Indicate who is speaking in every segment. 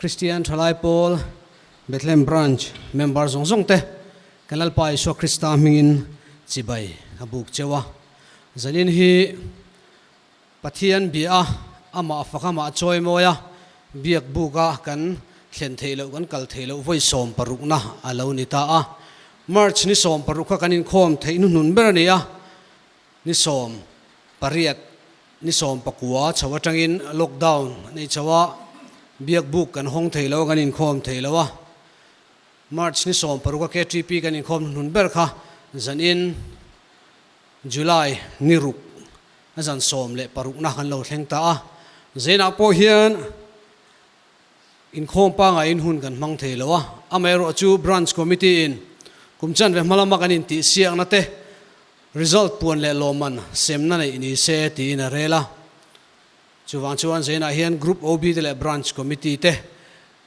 Speaker 1: Kristian Thalai Pawl Bethlehem Branch member zawng zawng te kan Lalpa Isua Krista hmingin chibai a buk cheu a. Zanin hi Pathian bia a, amah fak amah chawi mawi a, biak buk a kan thlen theih loh kan kal theih loh vawi sawmparukna a lo ni ta a. March ni sawmparuk kha kan inkhawm theih hnuhnun ber a ni a, ni 18, ni 19 chho atangin lockdown a nei chho a, biak buk kan hawng thei lo a, kan inkhawm thei lo a. March ni 16 a KTP kan inkhawm hnuhnun ber kha zanin July ni ruk a zan 16na kan lo thleng ta a. Zainah pawh hian inkhawm pangaiin hun kan hmang thei lo a, amaherawhchu Branch Committee in kum chanve hma lama kan intihsiakna te Result puan leh lawmman semna neih ni se tiin a rel a. Chuvang chuan Zainah hian Group OB te leh Branch Committee te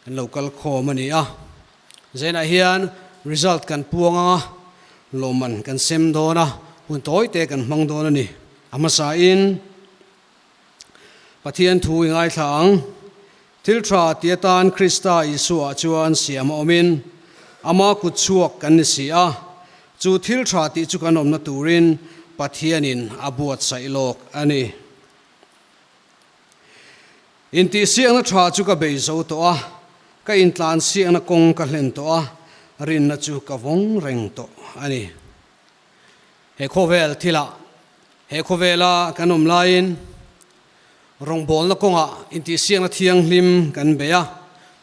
Speaker 1: kan lo kal khawm a ni a. Zainah hian result kan puang anga lawmman kan sem dawn a, hun tawi te kan hmang dawn a ni. A hmasain Pathian thu i ngaithla ang. Thil tha ti atan Krista Isua chuan siam a awmin ama kut chhuak kan ni si a, chu thil tha tih chu kan awmna turin Pathianin a buatsaih lawk a ni. Intihsiakna tha chu ka bei zo tawh a, ka intlansiakna kawng ka hlen tawh a, rinna chu ka vawng reng tawh a ni. He khawvel thilah, he khawvela kan awm laiin rawngbawlna kawngah intihsiakna thianghlim kan bei a,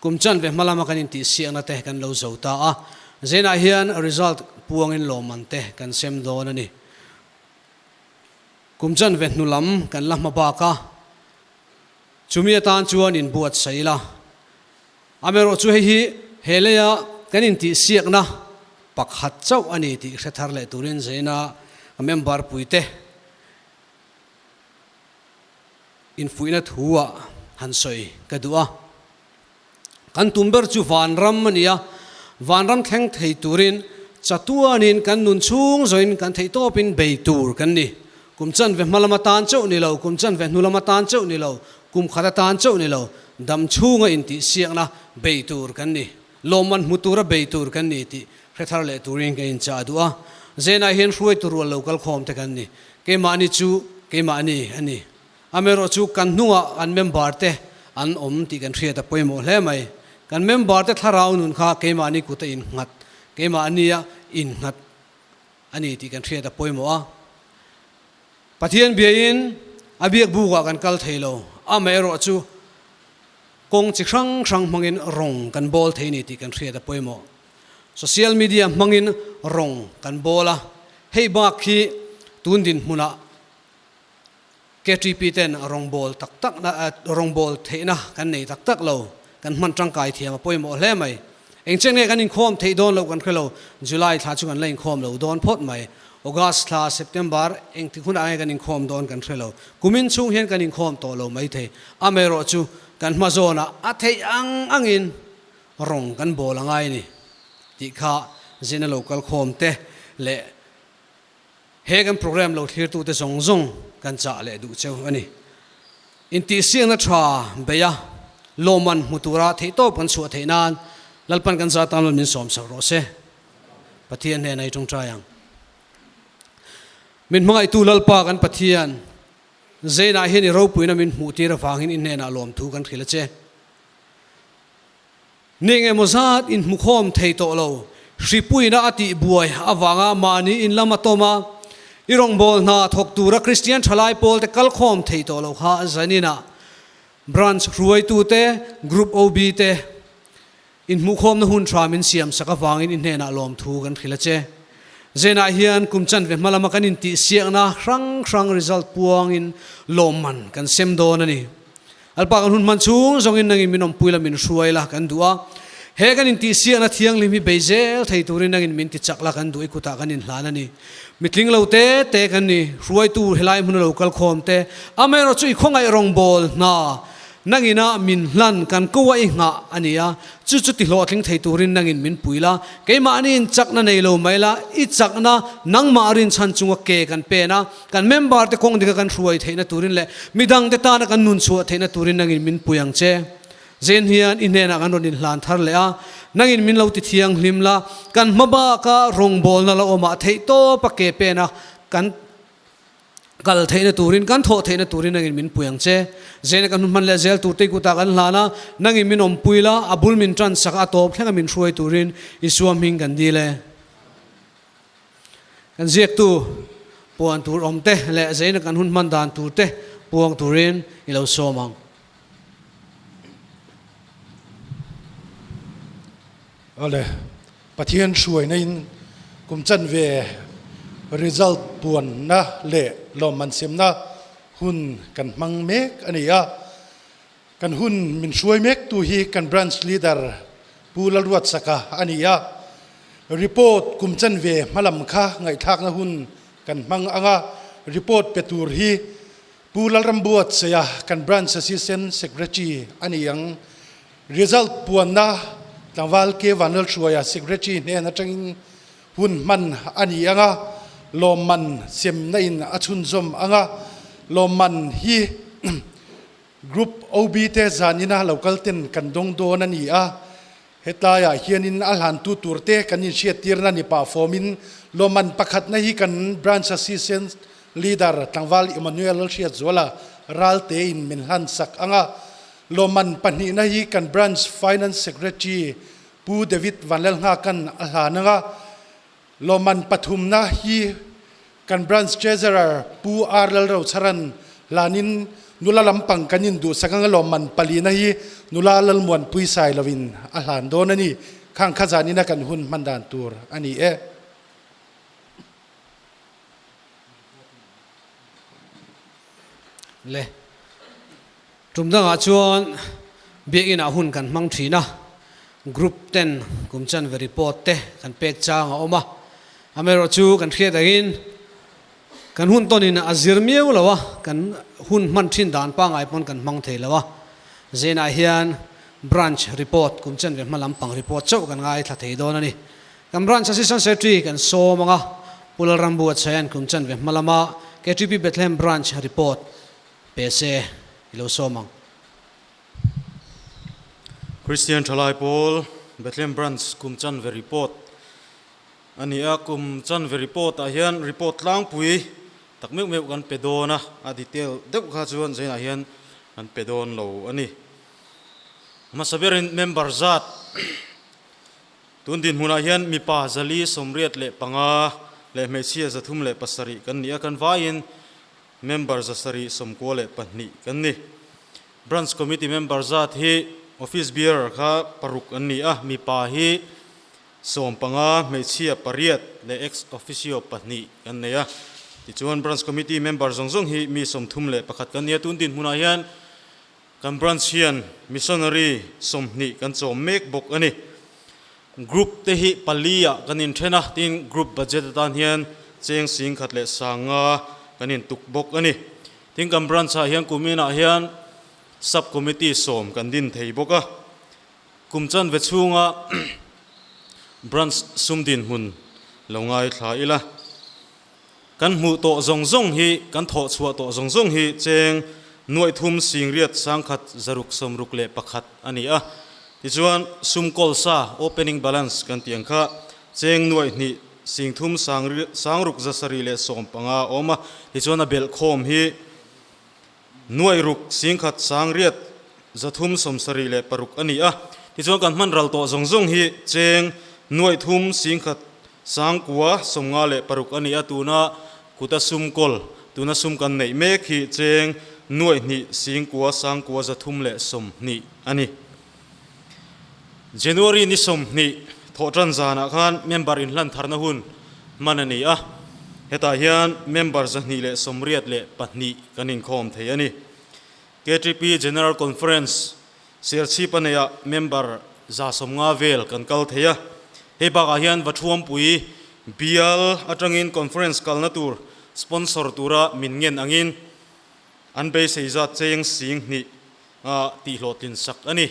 Speaker 1: kum chanve hma lama kan intihsiakna te kan lo zo ta a, Zainah hian result puangin lawmman te kan sem dawn a ni. Kum chanve hnu lam kan la hma bak a, chumi atan chuan inbuatsaih ila. Amaherawhchu hei hi he leia kan intihsiakna pakhat chauh a ni tih hre thar leh turin Zaina member puite infuihna thu-ah han sawi ka duh a. Kan tum ber chu vanram a ni a, vanram thleng thei turin chatuanin kan nun chhung zawhin kan theihtawpin bei tur kan ni. Kum chanve hma lama tan chauh ni lo, kum chanve hnu lama tan chauh ni lo, kum khata tan chauh ni lo, dam chhunga intihsiakna bei tur kan ni. Lawmman hmu tura bei tur kan ni tih hre thar leh turin ka inchah duh a. Zenah hian hruaitu rual lo kalkhawm te kan ni. Keimahni chu keimahni a ni. Amaherawhchu kan hnungah kan member te an awm tih kan hriat a pawimawh hle mai. Kan member te thlarau nun kha keimahni kuta innghat, keimahnia innghat a ni tih kan hriat a pawimawh a. Pathian biain a biak bukah kan kal thei lo, amaherawhchu kawng chi hrang hrang hmangin rawng kan bawl thei ni tih kan hriat a pawimawh. Social media hmangin rawng kan bawl a, hei bak hi tun dinhmunah KTP ten rawngbawl tak tak na rawngbawl theihna kan nei tak tak lo, kan hman tangkai thiam a pawimawh hle mai. Eng chen nge kan inkhawm theih dawn loh kan hre lo, July thla chu kan la inkhawm lo dawn phawt mai. August thla, September engtik hunah nge kan inkhawm dawn kan hre lo. Kumin chhung hian kan inkhawm tawh lo mai thei. Amaherawhchu kan hma zawnah a theih ang angin rawng kan bawl a ngai a ni tih kha zina lo kalkhawm te leh He kan program lo thlirtute zawng zawng kan chah leh duh cheu a ni. Intihsiakna tha beia lawmman hmu tura theihtawp kan chhuah theih nan Lalpan kan za tan min sawmsak rawh se. Pathian hnenah i tawngtai ang. Min hmangaihtu Lalpa kan Pathian, Zeinah hian i ropuina min hmuhtir avangin i hnenah lawmthu kan hrilh a che. Ni engemaw zat inhmukhawm thei tawh lo, hripuina a tihbuai avanga mahni in lam a tawm a, i rawngbâwl hna thawk tura Kristian ṭhalai pawlte kalkhawm thei tawh lo kha zaninah Branch hruaitute, Group OB te inhmuhkhawmna hun ṭha min siamsak avangin i hnenah lawmthu kan hrilh a che. Zenah hian kum chanve hma lama kan intihsiakna hrang hrang result puangin lawmman kan sem dawn a ni. Alpa kan hun hman chhung zawngin nangin min awmpui la min hruai la kan duh a, he kan intihsiakna thianghlim hi bei zel thei turin nangin min ti chak la kan duh i kutah kan inhlan a ni. Mitling lo te te kan ni, hruaitu helai hmuna lo kal khawm te, amaherawh chu i khawngaih rawngbâwl hna nangina min hlan kan ko a i nghah a ni a, chu chu ti hlawhtling thei turin nangin min pui la, keimahniin chakna nei lo mai la, i chakna nangmah rinchhan chunga ke kan pen a, Kan member te kawng dika kan hruai theihna turin leh midang te tana kan nun chhuah theihna turin nangin min pui ang che. Zen hian i hnenah kan rawn inhlan thar leh a, nangin min lo ti thianghlim la, kan hma baka rawngbawlna la awmah theihtawpa ke pena kan kal theihna turin, kan thawh theihna turin nangin min pui ang che. Zena kan hun hman leh zel tur te kutah kan hlan a, nangin min awmpui la, a bul min tan sak a, a tawp thlenga min hruai turin Isua hming kan dil e. Kan ziaktu puan tur awm te leh zeina kan hun hman dan tur te puang turin i lo sawm ang.
Speaker 2: Awle, Pathian hruaina in kum chanve result puanna leh lawmman semna hun kan hmang mek a ni a. Kan hun min hruai mek tu hi kan Branch Leader Pu Lalruatsaka a ni a. Report kum chanve hmalam kha ngaihthlakna hun kan hmang ang a, report pe tur hi Pu Lalrambuatsaia kan Branch Assistant Secretary a ni ang. Result puanna tlangval K Vanlalhruaia Secretary hnen atangin hun hman a ni ang a, lawmman semna in a chhunzawm ang a, lawmman hi Group OB te zanina lo kal ten kan dawng dawn a ni a, hetlaiah hianin a hlantu turte kan inhriattirna ni pah fawmin lawmman pakhatna hi kan Branch Assistant Leader tlangval Emmanuel Lalhriatzuala Ralte in min hlansak ang a, lawmman pahnihna hi kan Branch Finance Secretary Pu David Vanlalnghakan a hlan ang a, Lawmman pathumna hi kan Branch Treasurer Pu R. Lalrochharan hlanin nula lampang kan induhsak anga lawmman palina hi nula Lalmuanpui Sailoin a hlan dawn a ni. Khang kha zanina kan hun hman dan tur a ni e.
Speaker 1: Le. Tum dangah chuan Biakinn ah hun kan hmang thin a, group ten kum chanve report te kan pek chang a awm a, amaherawh chu kan hriat angin kan hun tawnin a zir miau lo a, kan hun hman thin dan pangngai pawn kan hmang thei lo a, Zenah hian branch report kum chanve hma lampang report chauh kan ngaithla thei dawn a ni. Kan branch assistant secretary kan sawm ang a, Pu Lalrambuatsaia kum chanve hma lama KTP Bethlehem branch report Pe se i lo sawm ang.
Speaker 3: Christian Thalai Pawl Bethlehem Branch kum chanve report a ni a, kum chanve report ah hian report tlangpui tak meuh meuh kan pe dawn a, a detail deuh kha chuan zainah hian kan pe dawn lo a ni. Hmasa berin member zat tun dinhmunah hian mipa 485 leh hmeichhia 307 kan ni a, kan vaiin Member 792 kan ni. Branch Committee member zat hi Office Bearer kha paruk an ni a, mipa hi 15, hmeichhia pariat leh Ex Officio pahnih kan nei a. Tichuan Branch Committee member zawng zawng hi mi 31 kan ni a, tun dinhmunah hian kan branch hian Missionary 20 kan chawm mek bawk a ni. Group te hi pali ah kan inthen a, tin group budget atan hian cheng singkhat leh sanga kan intuk bawk a ni. Tin kan branch ah hian kumin ah hian sub committee sawm kan din thei bawk a. Kum chanve chhunga branch sum dinhmun lo ngaithla ila. Kan hmuh tawh zawng zawng hi, kan thawh chhuah tawh zawng zawng hi cheng nuaih thum singriat sangkhat zaruk sawmruk leh pakhat a ni a. Tichuan, sum kawl sa, opening balance, kan tih ang kha cheng nuaih hnih singthum sangruk zasarih leh sawm panga a awm a. Tichuan, a belh khawm hi nuaih ruk singkhat sangriat zathum sawmsarih leh paruk a ni a. Tichuan, kan hman ral tawh zawng zawng hi cheng nuaih thum singkhat Sangkua 56 a ni a, tuna kuta sum kawl, tuna sum kan neih mek hi cheng nuaih hnih singkua sangkua 320 a ni. January ni 20 thawhtan zanah khan member inhlan tharna hun hman a ni a, hetah hian member 282 kan inkhawm thei a ni. KTP General Conference Serchhip a neihah member 150 vel kan kal thei a. Hei bakah hian Vathuampui bial atangin conference kalna tur sponsor tura min ngen angin an beisei zat cheng sing hnih a tihhlawhtlin sak a ni.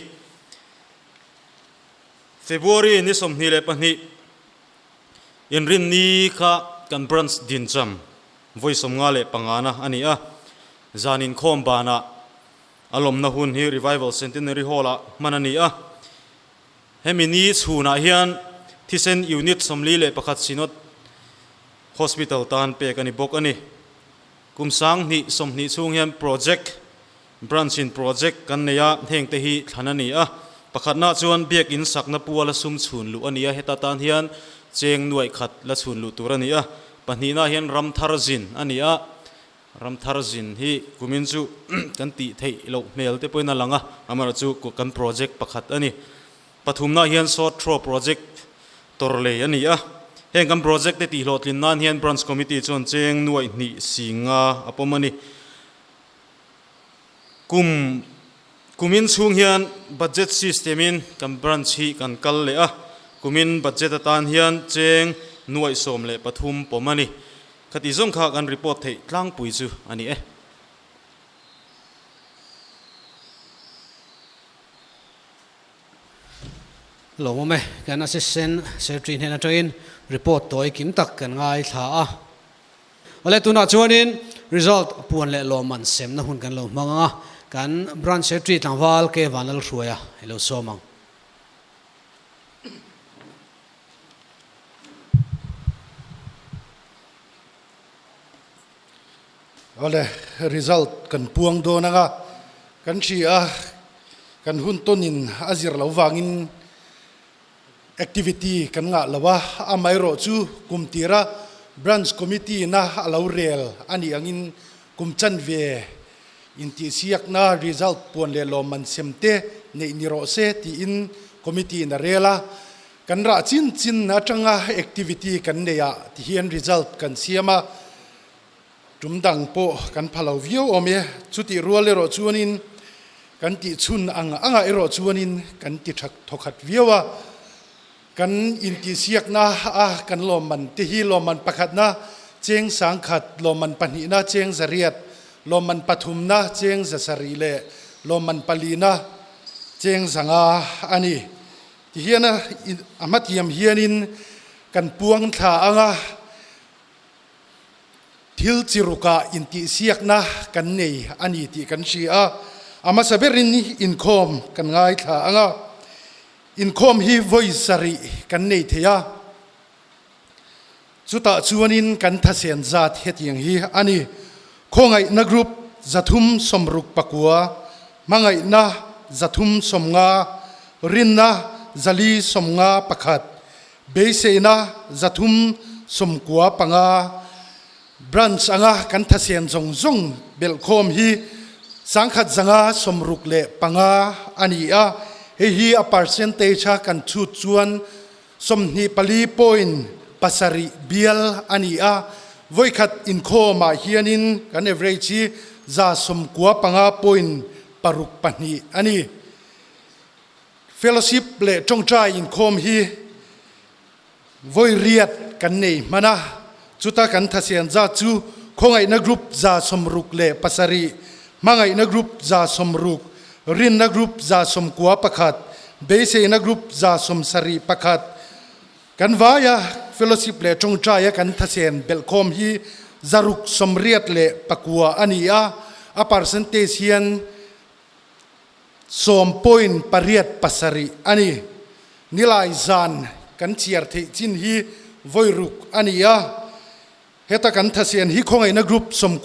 Speaker 3: February ni 22 inrinni kha kan branch dincham vawi 55 na a ni a. Zan inkhawm banah. A lawmna hun hi Revival Centenary Hall-ah hman a ni a. Hemi ni chhunah hian thisen unit 41 Synod Hospital tan pek a ni bawk a ni. Kum 2020 chhung hian project branch in project kan nei a, hengte hi thlan a ni a. Pakhatna chuan biakin sakna puala sum chhun luh a ni a, heta tan hian cheng nuaih khat la chhun luh tur a ni a. Pahnihna hian ramthar zin a ni a, ramthar zin hi kumin chu kan tih theih loh hmel te pawhin a lang a, amaherawhchu kan project pakhat a ni. Pathumna hian Short Throw Project tawrlei a ni a, heng kan project te tihhlawhtlin nan hian Branch Committee chuan cheng nuaih hnih singa a pawm a ni. Kum kumin chhung hian budget system in kan branch hi kan kal leh a, kumin budget atan hian cheng nuaih 13 pawm a ni. Khati zawng kha kan report theih tlangpui chu a ni e.
Speaker 1: Lawmawm e, kan Assistant Secretary hnen atangin report tawi kim tak kan ngaithla a. Awle tunah chuanin result puan leh lawmman semna hun kan lo hmang ang a, kan Branch Secretary tlangval K Vanlalhruaia i lo sawm ang.
Speaker 2: Awle result kan puang dawn ang a, kan hria a, kan hun tawnin a zir lo vangin Activity kan ngah lo a, amaherawh chu kum tira Branch Committee na a lo rel a nih angin kum chanve intihsiakna result puan leh lawmman sem te neih ni rawh se tiin Committee in a rel a. Kan rah chin chin atanga activity kan neih ah tihian result kan siam a, tum dang pawh kan pha lo viau awm e. Chutih rual erawh chuanin kan tih chhun ang angah erawh chuanin kan ti tha thawkhat viau a. Kan intihsiakna a kan lawmman te hi lawmman pakhatna cheng sangkhat, lawmman pahnihna cheng zariat, lawmman pathumna cheng zasarih leh lawmman palina cheng zanga a ni. Tihian a hmatiam hianin kan puang thla ang a. Thil chi rukah intihsiakna kan nei a ni tih kan hria a, a hmasa berin inkhawm kan ngaithla ang a, inkhawm hi vawi sarih kan nei thei a, chutah chuanin kan thasen zat hetiang hi a ni, Khawngaihna Group 369, Hmangaihna 350, Rinna 451, Beiseina 395 Branch anga kan thasian zawng zawng belhkhawm hi 1,065 a ni a, hei hi a percentage a kan chhut chuan 24 point 7 bial a ni a, vawikhat inkhawmah hianin kan average hi 95.62 a ni. Fellowship leh tawngtai inkhawm hi vawi riat kan nei hman a, chuta kan thasian zat chu khawngaihna group 67, hmangaihna group 60, rinna group 91, beiseina group 71. Kan vaia fellowship leh tawngtaia kan thasian belhkhawm hi 689 a ni a, a percentage hian Sawm point pariat pasarih a ni. Nilai zan kan chiar theih chin hi vawi ruk a ni a. Heta kan thasian hi khawngaihna group 99,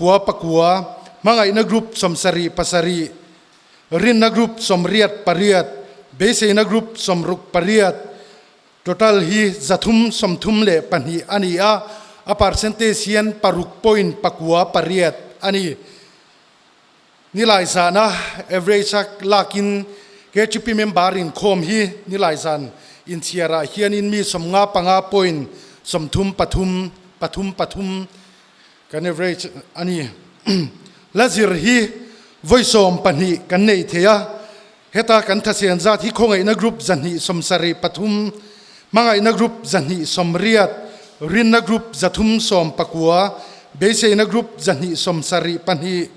Speaker 2: hmangaihna group 77, rinna group 88, beiseina group 68, total hi 332 a ni a, a percentage hian paruk point pakua pariat a ni. Nilai zana average a lakin KTP member inkhawm hi nilai zan inchhiarah hianin mi 55 point 33 pathum pathum kan average a ni. La zir hi vawi 12 kan nei thei a, heta kan thasian zat hi khawngaihna group 273, hmangaihna group 280, rinna group 319, beiseina group 272.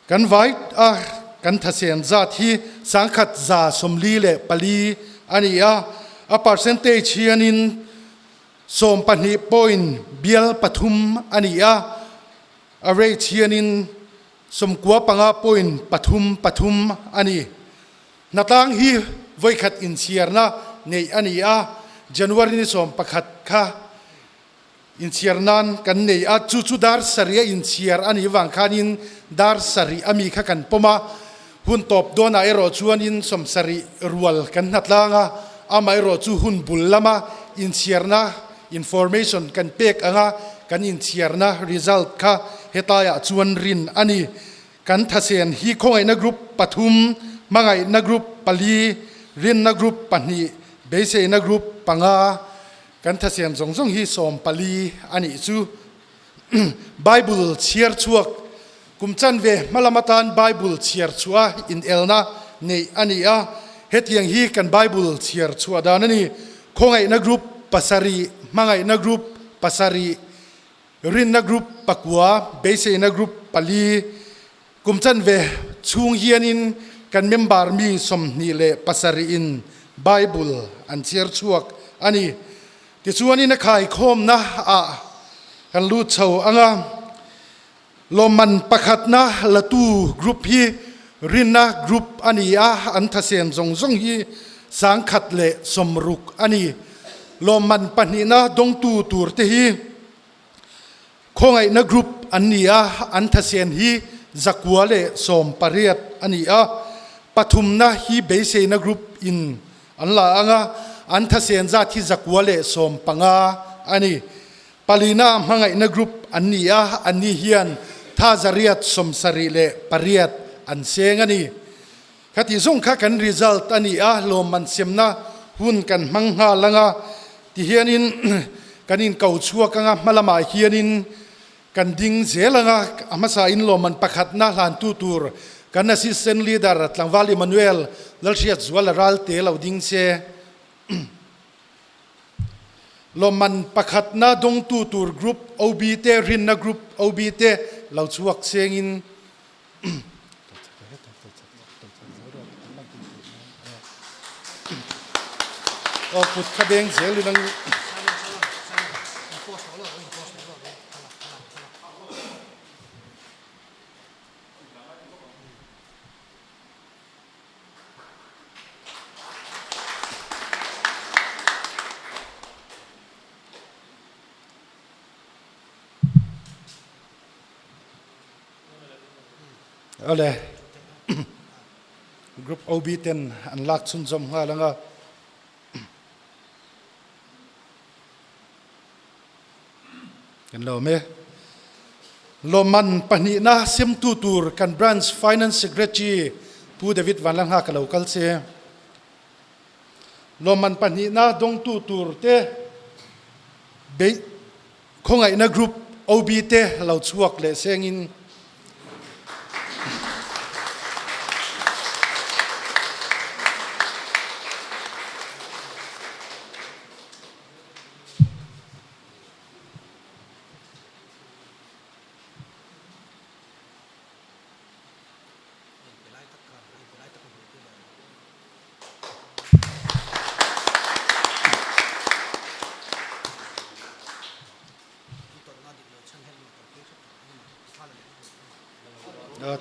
Speaker 2: Kan vai a kan thasian zat hi 1,144 a ni a, a percentage hianin 12 point bial pathum a ni a, a rate hianin. 90 point pathum pathum a ni. Hnatlang hi vawikhat inchhiarna neih a ni a, January ni 11 kha inchhiar nan kan nei a, chu chu dar sarih a inchhiar a nih vang khanin dar sarih a mi kha kan pawm a, hun tawp dawnah erawh chuanin 70 rual kan hnatlang a, amaherawh chu hun bul lama inchhiarna information kan pek anga kan inchhiarna result kha hetlaiah chuan rin a ni. Kan thasen hi khawngaihna group pathum, hmangaihna group pali, rinna group pahnih, beiseina group panga, kan thasen zawng zawng hi 14 a nih chu. Bible chhiar chhuak kum chanve hma lam atan Bible chhiar chhuah a inelna neih a ni a, hetiang hi kan Bible chhiar chhuah dan a ni, khawngaihna group pasarih, hmangaihna group pasarih, Rinna group pakua, beiseina group pali, kum chanve chhung hianin kan member mi 27 in Bible an chhiar chhuak a ni. Tichuanin a khaikhawmna ah kan lut chho ang a, lawmman pakhatna latu group hi Rinna group a ni a, an thasen zawng zawng hi 160 a ni. Lawmman pahnihna dawngtu tur te hi khawngaihna group an ni a, an thasen hi 118 a ni a. Pathumna hi beiseina group in an la ang a, an thasen zat hi 115 a ni. Palina hmangaihna group an ni a, anni hian tha 878 an seng a ni. Khati zawng kha kan result a ni a, lawmman semna hun kan hmang nghal ang a, tihianin kan inko chhuak ang a, hma lamah hianin kan ding zel ang a, a hmasain lawmman pakhatna hlantu tur kan Assistant Leader Tlangval Emmanuel Lalhriatzuala Ralte lo ding se. Lawmman pakhatna dawngtu tur Group OB te rinna Group OB te lo chhuak chengin Aw kut kha beng zel in ang. Awle Group OB ten an lak chhunzawm nghal ang a. Kan lo awm e. Lawmman pahnihna semtu tur kan Branch Finance Secretary Pu David Vanlalnghaka ka lo kal che. Lawmman pahnihna dawngtu tur te beih khawngaihna group OB te lo chhuak leh sengin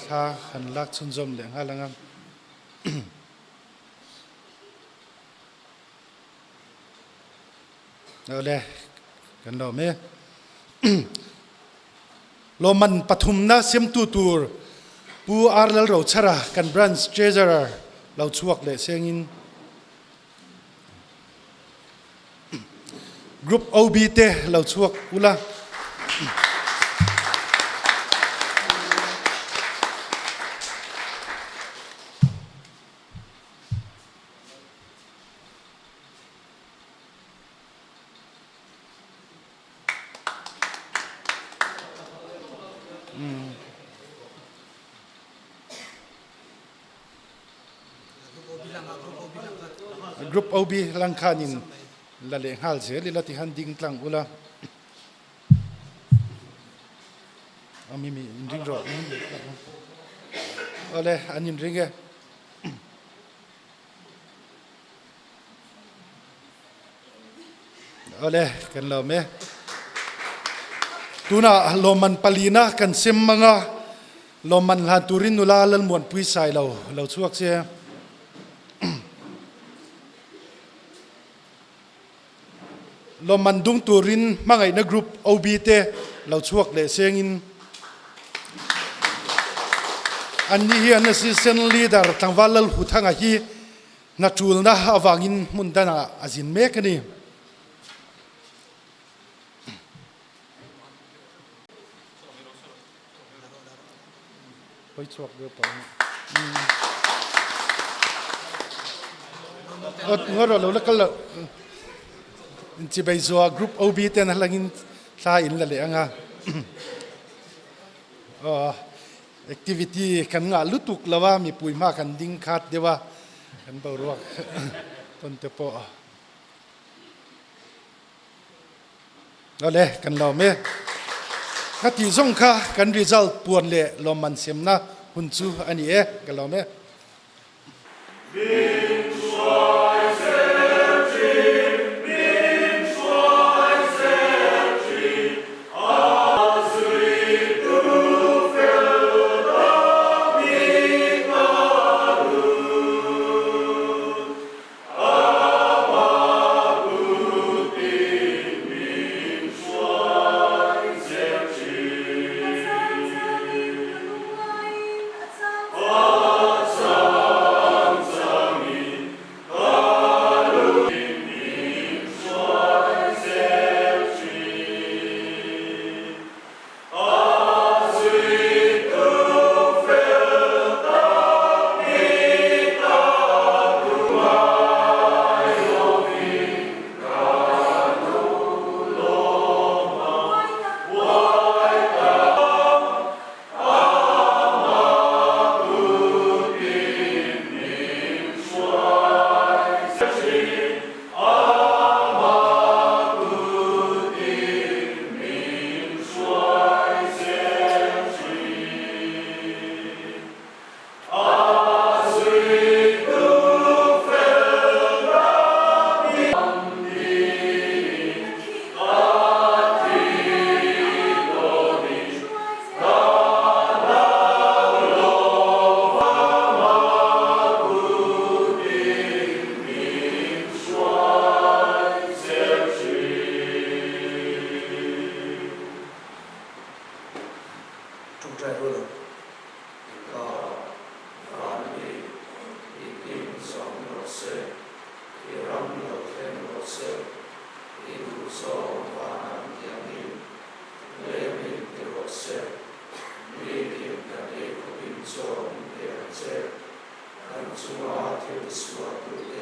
Speaker 2: Thla han lak chhunzawm leh nghal ang a. Awle, kan lo awm e. Lawmman pathumna siamtu tur Pu R Lalrochhara kan Branch Treasurer lo chhuak leh sengin Group OB te lo chhuak ula. Group OB lang khanin la leh nghal zel ila ti han ding tlang ula. Ami mi in ring rawh. Ole an in ring e. Awle, kan lawm e. Tunah lawmman palina kan sem mang a. Lawmman hlan turin nula Lalmuanpui Sailo lo chhuak che. Lawmman dung turin hmangaihna group OB te lo chhuak leh sengin anni hi an assistant leader tlangval Lalhuthanga hi hna tulna avangin hmun danah a zin mek a ni. Hoi chhuak deuh pah ang. Ngawt rawh lo la kal lo. Inchibei zuah group OB ten a hlangin thla in la leh anga. Activity kan ngah lutuk lo a, mipui hma kan ding khat deuh a, kan boruak tawn te pawh. Awle, kan lawm e. Ka tih zawng kha kan result puan leh lawmman semna hun chu a ni e, ka lawm e.
Speaker 4: Ṭawngṭai rual ang ka van ni i hming zawng rawh se, i ram lo thleng rawh se, i duhzawng van ang tiangin lengin ti rawh se, nitin kan ei khawpin chaw min pe ang che, kan chunga thil tisual tute.